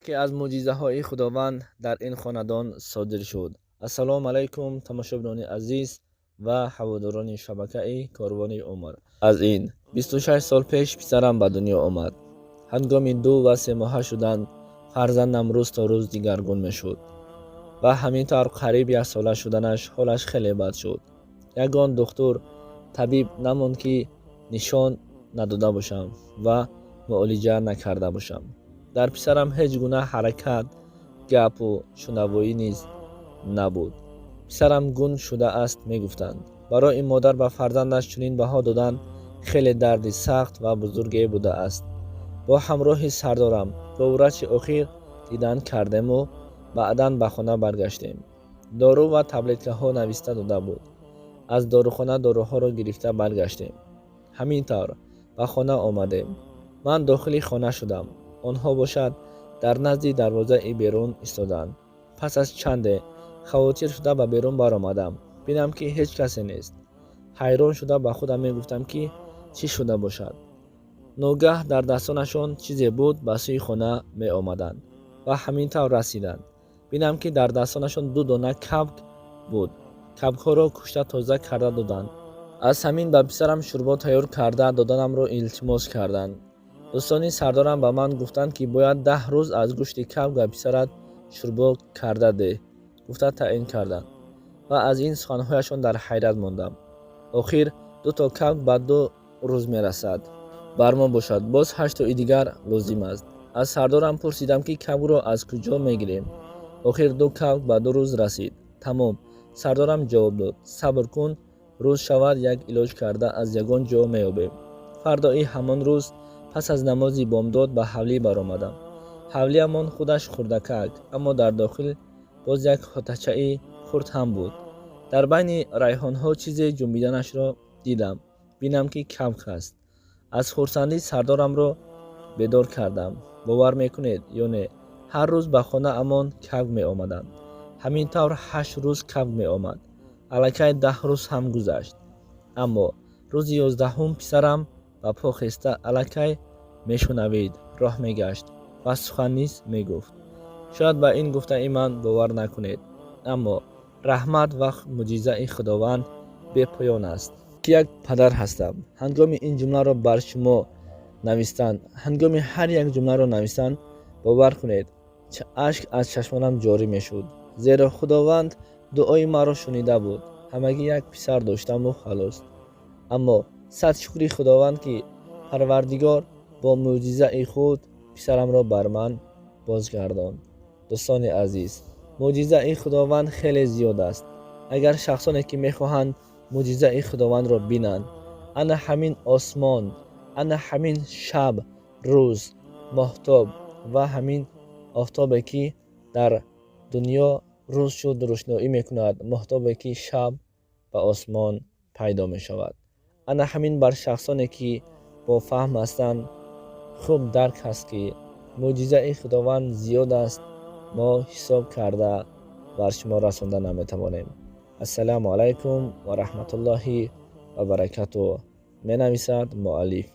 Яке аз мӯъҷизаҳои Худованд дар ин хонадон содир шуд. Ассалому алайкум, тамошобинони азиз ва ҳаводорони шабакаи Корвони Умр. Аз ин 26 сол пеш писарам ба дунё омад. Ҳангоми 2 ва 3 моҳа шудан фарзандам рӯз то рӯз дигаргун мешуд ва ҳамин тавр қариб яксола шуданаш ҳолаш хеле бад шуд. Ягон духтур, табиб намонд, ки нишон надода бошам ва муолиҷа накарда бошам. Дар писарам ҳеҷ гуна ҳаракат, гапу шунавоӣ низ набуд. Писарам гунг шудааст, мегуфтанд. Барои модар ба фарзандаш чунин баҳо додан хеле дарди сахт ва бузурге будааст. Бо ҳамроҳи сардорам бо врачи охир дидан кардему баъдан ба хона баргаштем. Дору ва таблеткаҳо нависта дода буд. Аз дорухона доруҳоро гирифта баргаштем. Ҳамин тавр ба хона омадем. Ман дохили хона шудам, онҳо бошад дар назди дарвозаи берун истоданд. Пас аз чанде хавотир шуда ба берун баромадам. Бинам, ки ҳеҷ касе нест. Ҳайрон шуда ба худам мегуфтам, ки чӣ шуда бошад. Ногаҳ дар дастонашон чизе буд, ба сӯи хона меомаданд ва ҳамин тавр расиданд. Бинам, ки дар дастонашон ду дона кабк буд. Кабкҳоро кушта тоза карда доданд. Аз ҳамин ба писарам шӯрбо тайёр карда доданамро илтимос карданд. Дӯстони сардорам ба ман гуфтанд, ки бояд 10 рӯз аз гӯшти кабк ба писарат шӯрбо карда деҳ, гуфта таъин карданд ва аз ин суханҳояшон дар ҳайрат мондам. Охир дуто кабк ба 2 рӯз мерасад, бар мо бошад боз ҳаштои дигар лозим аст. Аз сардорам пурсидам, ки кабкро аз куҷо мегирем? Охир ду кабк ба 2 рӯз расид, тамом. Сардорам ҷавоб дод: «Сабр кун, рӯз шавад, як илоҷ карда аз ягон ҷо меёбем». Фардои ҳамон рӯз пас аз намози бомдод ба ҳавлӣ баромадам. Ҳавлиамон худаш хурдакак, аммо дар дохил боз як хотачаи хурд ҳам буд. Дар байни райҳонҳо чизе ҷунбиданашро дидам. Бинам, ки кабк аст. Аз хурсандӣ сардорамро бедор кардам. Бовар мекунед ё не, ҳар рӯз ба хонаамон кабк меомаданд. Ҳамин тавр 8 рӯз кабк меомад. Аллакай 10 рӯз ҳам гузашт, аммо рӯзи 11-ум писарам ба по хеста, аллакай мешунавид, роҳ мегашт ва сухан низ мегуфт. Шояд ба ин гуфтаи ман бовар накунед, аммо раҳмат ва мӯъҷизаи Худованд бепоён аст, ки як падар ҳастам. Ҳангоми ин ҷумларо бар шумо навистан, ҳангоми ҳар як ҷумларо навистан, бовар кунед, ашк аз чашмонам ҷорӣ мешуд, зеро Худованд дуои маро шунида буд. Ҳамагӣ як писар доштаму халос, аммо сад шукри Худованд, ки Парвардигор бо мӯъҷизаи худ писарамро бар ман бозгардонд. Дӯстони азиз, мӯъҷизаи Худованд хеле зиёд аст. Агар шахсоне ки мехоҳанд мӯъҷизаи Худовандро бинанд, ана ҳамин осмон, ана ҳамин шаб, рӯз, моҳтоб ва ҳамин офтобе, ки дар дунё рӯз шуд, рӯшноӣ мекунад, моҳтобе, ки шаб ба осмон пайдо мешавад, ана ҳамин бар шахсоне, ки бо фаҳм ҳастанд, хуб дарк ҳаст, ки мӯъҷизаи Худованд зиёд аст. Мо ҳисоб карда бар шумо расонда наметавонем. Ассалому алайкум ва раҳматуллоҳи ва баракатуҳ, менависад муаллиф.